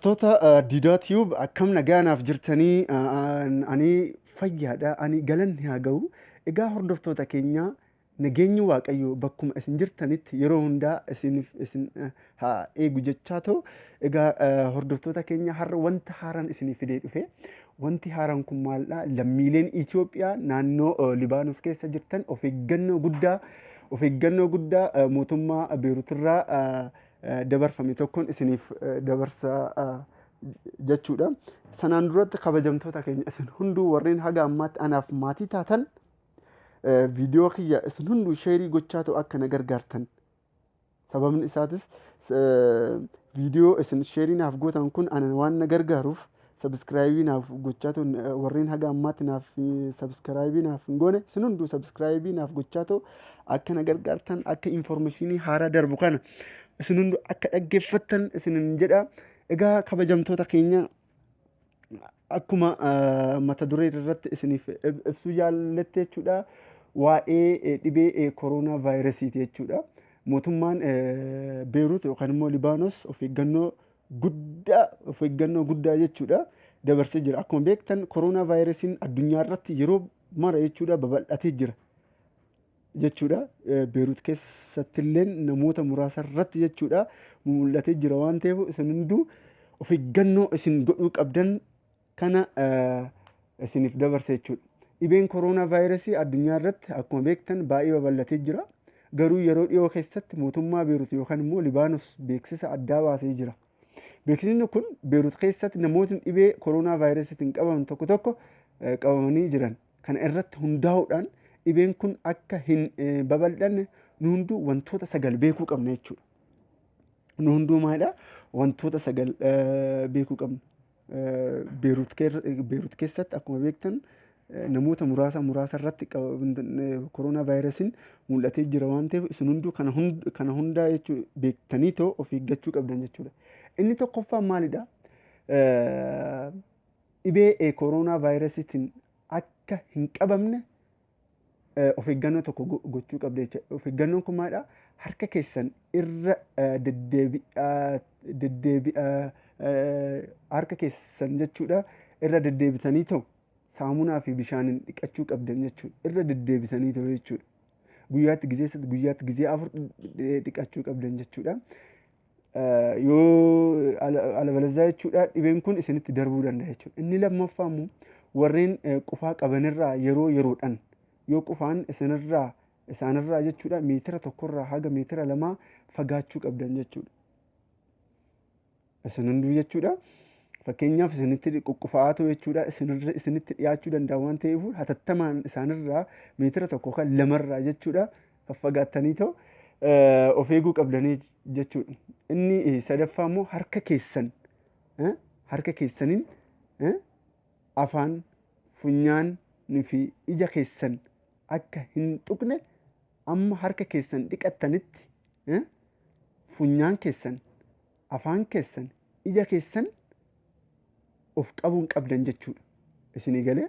Hordoftoota Diidaa Tube, akkam nagaanaaf jirtanii? Ani fayyaadha. Ani galanni haa ga'u. Egaa hordoftoota keenya, nageenyi Waaqayyoo bakkuma isin jirtanitti yeroo hundaa isiniif isin haa eegu jechaa ta'u. Egaa hordoftoota keenya, har'a wanta haaraan isinii fidee dhufe. Wanti haaraan kun maalidha? Lammiileen Itoophiyaa naannoo Libaanos keessa jirtan of eeggannoo guddaa mootummaa Beeruutirraa dabarfame tokkoon isiniif dabarsa jechuudha. Sanaan duratti, kabajamtoota keenya, isin hunduu warreen haga ammaatti anaaf maatii taatan, viidiyoo kiyya isin hunduu share gochaa ta'u akka na gargaartan. Sababni isaatis viidiyoo isin share naaf gootan kun ana waan na gargaaruuf, subscribe naaf gochaa ta'u, warreen haga ammaatti naaf subscribe naaf hin goone, isin hunduu subscribe naaf gochaa ta'u akka na gargaartan, akka information haaraa darbu kana isin hunduu akka dhaggeeffattan isinin jedha. Egaa kabajamtoota keenya, akkuma mata duree irratti isiniif ibsuu jaallette jechuudha. Waa'ee dhibee kooroonaa vaayirasiiti jechuudha. Mootummaan Beerut yookaan immoo Libaanos of eeggannoo guddaa jechuudha dabarsee jira. Akkuma beektan, kooroonaa vaayirasiin addunyaa irratti yeroo mara jechuudha babal'atee jira jechuudha. Beerut keessattillee namoota muraasa irratti jechuudha mul'atee jira waan ta'eef, isin hunduu of eeggannoo isin godhuu qabdan kana isiniif dabarsa jechuudha. Dhibeen kooroonaa vaayirasii addunyaa irratti akkuma beektan baay'ee babal'atee jira. Garuu yeroo dhiyoo keessatti mootummaa Beerut yookaan immoo Libaanos beeksisa addaa baasee jira. Beeksisni kun Beerut keessatti namootni dhibee kooroonaa vaayirasiitiin qabaman tokko tokko qabamanii jiran. Kana irratti hundaa'uudhaan dhibeen kun akka hin babal'anne nu hunduu wantoota sagal beekuu qabna jechuudha. Nu hunduu maalidha? Wantoota sagal beekuu qabna. Beerut keessatti akkuma beektan namoota muraasa muraasa irratti koronaa vaayirasiin mul'atee jira waan ta'eef, isin hunduu kana hundaa jechuu beektanii too of eeggachuu qabdan jechuudha. Inni tokkoffaan maalidha? Dhibee koronaa vaayirasiitiin akka hin qabamne of eeggannoo tokko gochuu qabda jechuudha. Of eeggannoon kun maalidha? Harka keessan irra deddeebi'aa deddeebi'aa harka keessan jechuudha irra deddeebitanii ta'u saamunaa fi bishaaniin dhiqachuu qabdan jechuudha. Irra deddeebitanii ta'u jechuudha. Guyyaatti gizee sadi, guyyaatti gizee afur dhiqachuu qabdan jechuudha. Yoo alabalazaa jechuudha dhibeen kun isinitti darbuu danda'a jechuudha. Inni lammaffaa immoo warreen qufaa qabanirraa yeroo yeroodhaan yoo qufaan isinirraa isaanirraa jechuudha meetira tokkorraa haga meetira 2 fagaachuu qabdan jechuudha. Isin hunduu jechuudha. Fakkeenyaaf, isinitti quqqufa'aatu jechuudha isinitti dhiyaachuu danda'a waan ta'eef, hatattamaan isaanirraa meetira tokko kan lamarraa jechuudha faffagaattanii ta'u of eeguu qabdanii jechuudha. Inni sadaffaa immoo harka keessaniin afaan, funyaan fi ija keessan akka hin tuqne, amma harka keessan dhiqattanitti funyaan keessan, afaan keessan, ija keessan of qabuun qabdan jechuudha. Isinii galee?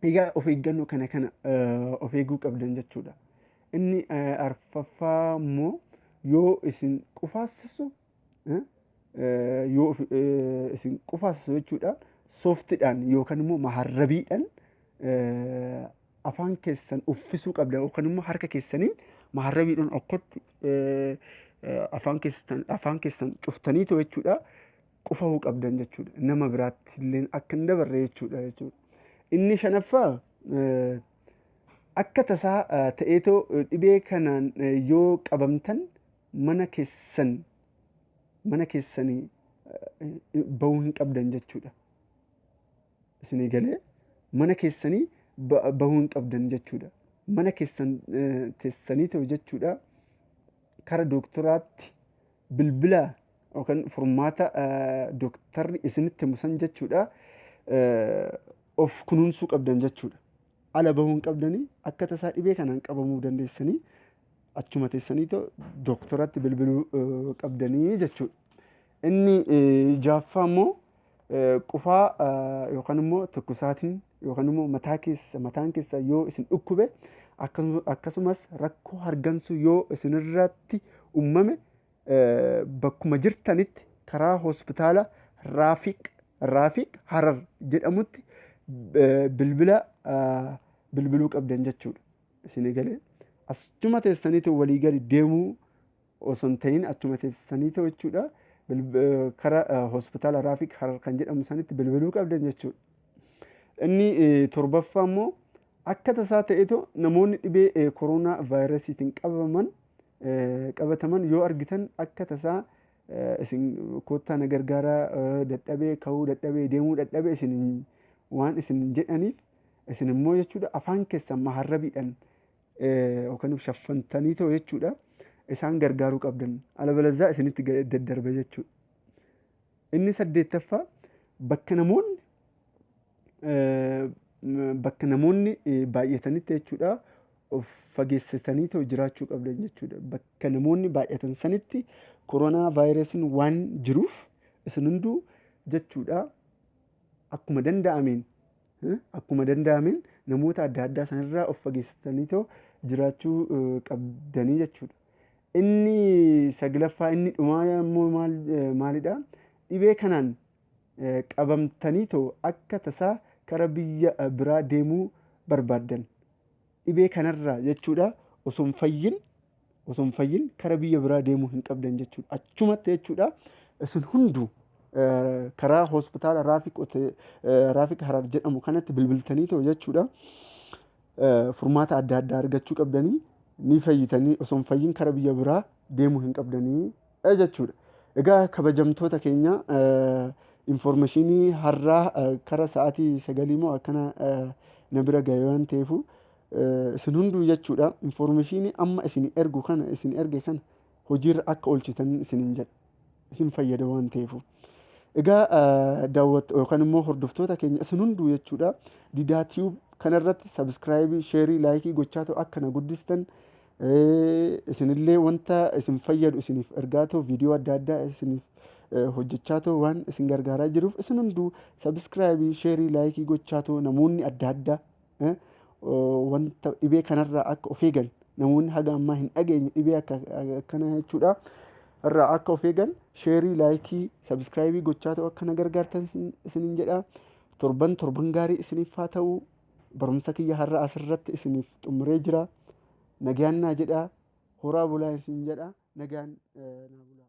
Egaa of eeggannoo kana of eeguu qabdan jechuudha. Inni arfaffaa immoo yoo isin qufaasisu yoo isin qufaasisu jechuudha, sooftidhaan yookaan immoo maharrabiidhaan afaan keessan uffisuu qabdan, yookaan immoo harka keessaniin maharrabiidhaan akkatti afaan keessan cuftaniitu jechuudha qufa'uu qabdan jechuudha. Nama biraatti illee akka hin dabarre jechuudha. Inni shanaffaa, akka tasaa ta'eetoo dhibee kanaan yoo qabamtan, mana keessanii bahuu hin qabdan jechuudha. Isinii galee? Mana keessanii bahuu hin qabdan jechuudha. Mana keessan teessanii ta'u jechuudha, kara dooktoraatti bilbila yookaan furmaata dooktarri isinitti himu san jechuudha of kunuunsuu qabdan jechuudha. Ala bahuu hin qabdanii, akka tasaa dhibee kanaan qabamuu dandeessanii, achuma teessanii dooktoratti bilbiluu qabdanii jechuudha. Inni jaaffaa immoo qufaa yookaan immoo tukkusaatiin yookaan immoo mataa keessa mataan keessa yoo isin dhukkube, akkasumas rakkoo hargansuu yoo isinirratti uumame, bakkuma jirtanitti karaa hospitaala Raafiq Harar jedhamutti bilbila bilbiluu qabdan jechuudha. Isin galee achuma teessaniitu walii gadi deemuu osoo hin ta'in achuma teessaniitu jechuudha. Kara hospitaala Raafiq Harar kan jedhamu sanitti bilbiluu qabdan jechuudha. Inni torbaffaa immoo akka tasaa ta'etu namoonni dhibee koronaa vaayirasiitiin qabataman yoo argitan akka tasaa isin kottaa na gargaaraa, dadhabee ka'uu dadhabee, deemuu dadhabee isin waan isin jedhaniif, isin immoo jechuudha afaan keessan maharrabiidhaan yookaan shaffantanii ta'u jechuudha isaan gargaaruu qabdan, alabalazaa isinitti daddarba jechuudha. Inni saddeettaffaa bakka namoonni baay'atanitti jechuudha of fageessitanii ta'u jiraachuu qabdan jechuudha. Bakka namoonni baay'atan sanitti koronaa vaayirasiin waan jiruuf isin hunduu jechuudha akkuma danda'ameen namoota adda addaa sanirraa of fageessitanii ta'u jiraachuu qabdanii jechuudha. Inni saglaffaa, inni dhumaa immoo maalidha? Dhibee kanaan qabamtanii ta'u akka tasaa kara biyya biraa deemuu barbaaddan. Dhibee kanarraa jechuudha osoo hin fayyin kara biyya biraa deemuu hin qabdan jechuudha. Achumatti jechuudha isin hunduu karaa hospitaala Raafiq Harar jedhamu kanatti bilbiltanii ta'u jechuudha furmaata adda addaa argachuu qabdanii, ni fayyitanii, osoo hin fayyin kara biyya biraa deemuu hin qabdanii jechuudha. Egaa kabajamtoota keenya, information har'aa kara sa'aatii 9 moo akkana na bira gahe waan ta'eefu, isin hunduu jechuudha information amma isin ergu kana, isin erge kana hojiirra akka oolchitan isinin jedha, isin fayyada waan ta'eefu. Egaa daawwattoota yookaan immoo hordoftoota keenya, isin hunduu jechuudha Didaa Tube kanarratti subscribe, share, like gochaa ta'u akka na guddistan, isinillee wanta isin fayyadu isiniif ergaa ta'u, viidiyoo adda addaa isiniif hojjechaa ta'u waan isin gargaaraa jiruuf, isin hunduu subscribe, share, like gochaa ta'u namoonni adda addaa wanta dhibee kanarraa akka of eegan, namoonni haga ammaa hin dhageenye dhibee akka akkana jechuudha irraa akka of eegan, share, like, subscribe gochaa ta'u akka na gargaartan isinin jedha. Torban torban gaarii isiniif haa ta'u. Barumsa kiyya har'a asirratti isiniif xumuree jira. Nagaan naa jedha, horaa bulaa isin jedha, nagaan naa bulaa.